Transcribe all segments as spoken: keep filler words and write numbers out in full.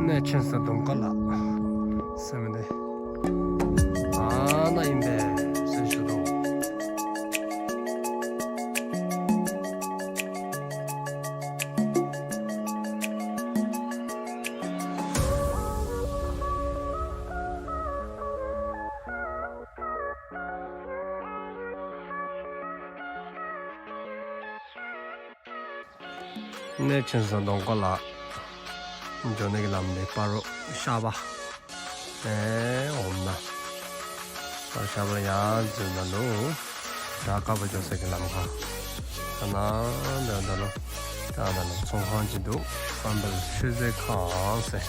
གནས་ཆེན་ས་གདོང་དཀར་ལ་ཟེར་མི་འདི་ཨ་ནཱ་ཨིན་པས་ཟེར་ཞུ་དོ། གནས་ཆེན་ས་གདོང་དཀར་ལ་འགྱོ་ནི་གི་ལམ་འདི་སྤ་རོ་ཤར་པ་ཨེ་འོངམ་ད་སྤ་རོ་ཤར་པ་ཡར་འཛུལ་ནང་ལུ་བྲག་དཀར་པོ་འགྱོ་ས་གི་ལམ་ཁར་ད་ནཱ་འདི་ད་ལུ་ད་ནཱ་ལུ་ཚོང་ཁང་ཅིག་འདུག། བསམ་འཕེལ་ཤུལ་རྫས་ཁང་ཟེར།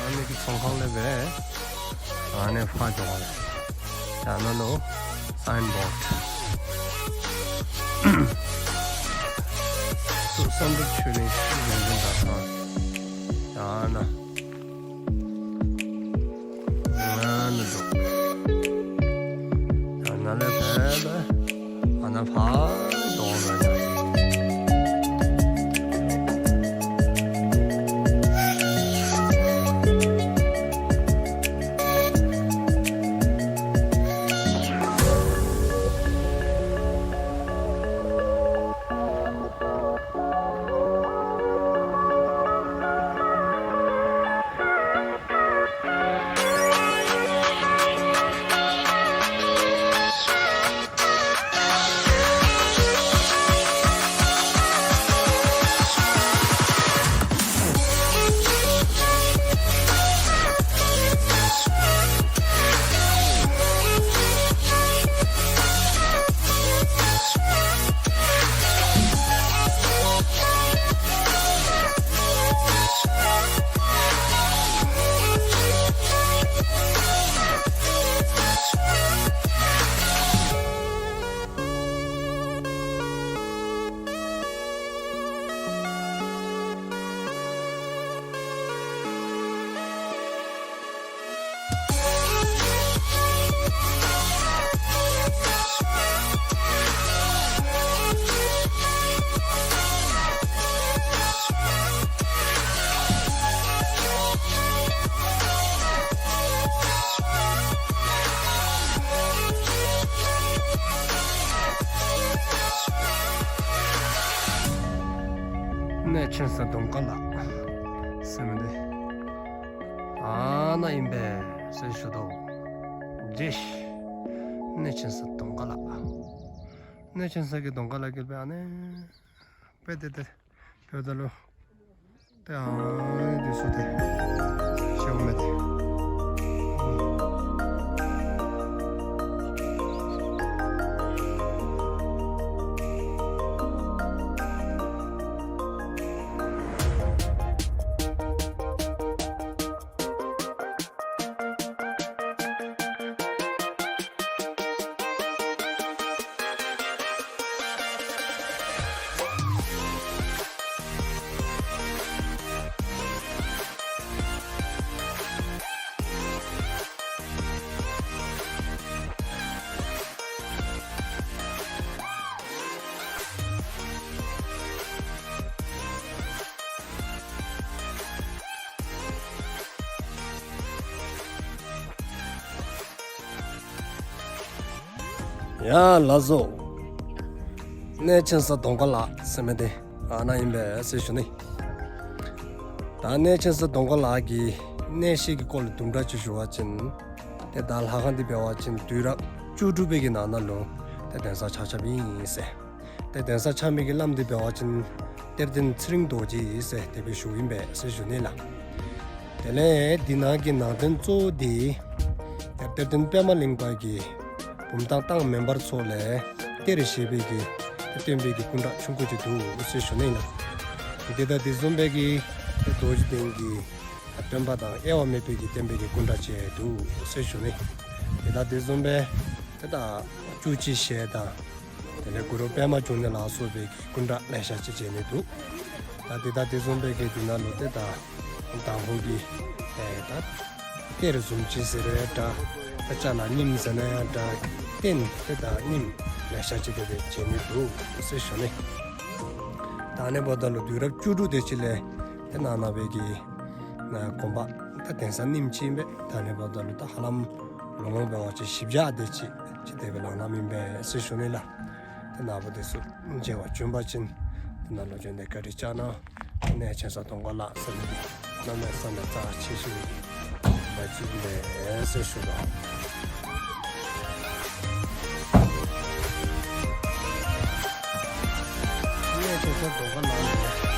ཨ་ནི་གི་ཚོང་ཁང་ལས་སྦེ་ཨ་ནི་ཕར་འགྱོ་དགོ་ལགས། ད་ནཱ་ལུ་སའིན་བོཌ་ཏེ་བསམ་འཕེལ་ཆོས་གླིང་གཞན་དོན་དག་ཁང་ད་ནཱ་ནཱ་ནཱ་འདུག། ད་ནཱ་ལས་འབད་སྦེ་ཨ་ནཱ་ཕར་འགྱོ་དགོ་ལགས། གནས་ཆེན་ས་གདོང་དཀར་ལ་ཟེར་མི་འདི་ཨ་ནཱ་ཨིན་པས་ཟེར་ཞུ་དོ། ཇེ་ཤི། གནས་ཆེན་ས་གདོང་དཀར་ལ། གནས་ཆེན་ས་གི་གདོང་དཀར་ལ་གི་སྦེ་ཨ་ནི་སྦེ་ཏེ་ཏེ་འབདཝ་ད་ལུ་ཏེ་ཨ་ནི་འདི་ཚུ་ཏེ་ཤེས་མི་ཏེ། ཡ་ལགས་སོ། གནས་ཆེན་ས་གདོང་དཀར་ལ་ཟེར་མི་འདི་ཨ་ནཱ་ཨིན་པས་ཟེར་ཞུ་ནི། ད་གནས་ཆེན་ས་གདོང་དཀར་ལ་གི་གནས་བཤད་ཀྱི་སྐོར་ལས་དུམ་གྲ་ཅིག་ཞུ་བ་ཅིན་ཏེ་ད་ལྷ་ཁང་འདི་འབད་བ་ཅིན་དུས་རབས་བཅུ་དྲུག་པའི་གི་ནང་ན་ལུ་ཏེ་གདན་ས་ཆགས་ཆགསཔ་ཨིན་ཟེར། ཏེ་གདན་ས་ཆགས་མི་གི་བླམ་འདི་འབད་བ་ཅིན་གཏེར་སྟོན་ཚེ་རིང་རྡོ་རྗེ་ཟེར་དེ་སྦེ་ཞུཝ་ཨིན་པས་ཟེར་ཞུ་ནི་ལགས། དེ་ལས་འདི་ནང་གི་ནང་རྟེན་གཙོ་བོ་འདི་ཏེ་གཏེར་སྟོན་པདྨ་གླིང་པ་གི་བུམ་ཐང་སྟག་མེ་འབར་མཚོ་ལས་གཏེར་བཞེས་པའི་གི་སྟོན་པའི་གི་སྐུ་འདྲ་ཆུང་ཀུ་ཅིག་འདུག་ཟེར་ཞུ་ནི་ལགས། དེ་དང་དེ་བཟུམ་སྦེ་གི་རྡོ་རྗེ་གདན་གྱི་སྟོན་པ་དང་དབྱེ་བ་མེད་པའི་གི་བསྟན་པའི་གི་སྐུ་འདྲ་ཅིག་འདུག་ཟེར་ཞུ་ནི། དེ་དང་དེ་བཟུམ་སྦེ་ཏེ་ད་བཅུ་གཅིག་ཞལ་དང་དེ་ལས་གུ་རུ་པདྨ་འབྱུང་གནས་ལ་སོགས་པའི་གི་སྐུ་འདྲ་ལེ་ཤ་ཅིག་མཇལ་ནི་འདུག། ད་དེ་དང་དེ་བཟུམ་སྦེ་གི་འདི་ནང་ལུ་ཏེ་ད་དང་ཕུ་གི་ཨེ་ད་གཏེར་བཟུམ་ཅིག་ཟེར་རུང་འདྲ། ད་ཅ་ལ་རྙིངམ་ཟེར་ན་ཡང་འདྲ། རྟེན་ཏེ་ད་རྙིངམ་ལེ་ཤ་ཅིག་དེ་སྦེ་མཇལ་ནི་འདུག་ཟེར་ཞུ་ནི། ད་ ཨ་ནི་འབདཝ་ད་ལུ་དུས་རབས་བཅུ་དྲུག་དེ་ཅིག་ལས་ཏེ་ནཱ་ནཱ་སྦེ་གི་ནཱ་དགོན་པ་ད་གདན་ས་རྙིངམ་ཅིག་ཨིན་པས། ད་ཨ་ནི་འབདཝ་ད་ལུ་ད་ཧ་ལམ་ལོ་ངོ་འབད་བ་ཅིན་བཞི་བརྒྱ་དེ་ཅིག་ཅིག་དེ་སྦེ་ལང་ལངམ་ཨིན་པས་ཟེར་ཞུ་ནི་ལགས། ཏེ་ནཱ་བུ་དེ་ཚུ་མཇལ་བར་བྱོན་པ་ཅིན་ཏེ་ནཱ་ལུ་བྱོན་ཏེ་བཀའ་དྲིན་བསྐྱང་གནང་། ཏེ་ནཱ་ཆེན་ས་གདོང་དཀར་ལ་ཟེར་མི་འདི་གནམ་མེད་ས་མེད་རྩ་ཆེ་ཤོས་ཀྱི་དགོན་པ་ཅིག་ཨིན་པས་ཟེར་ཞུ་དོ། ཏེ་ནཱ་ཆེན་ས་གདོང་དཀར་ལ་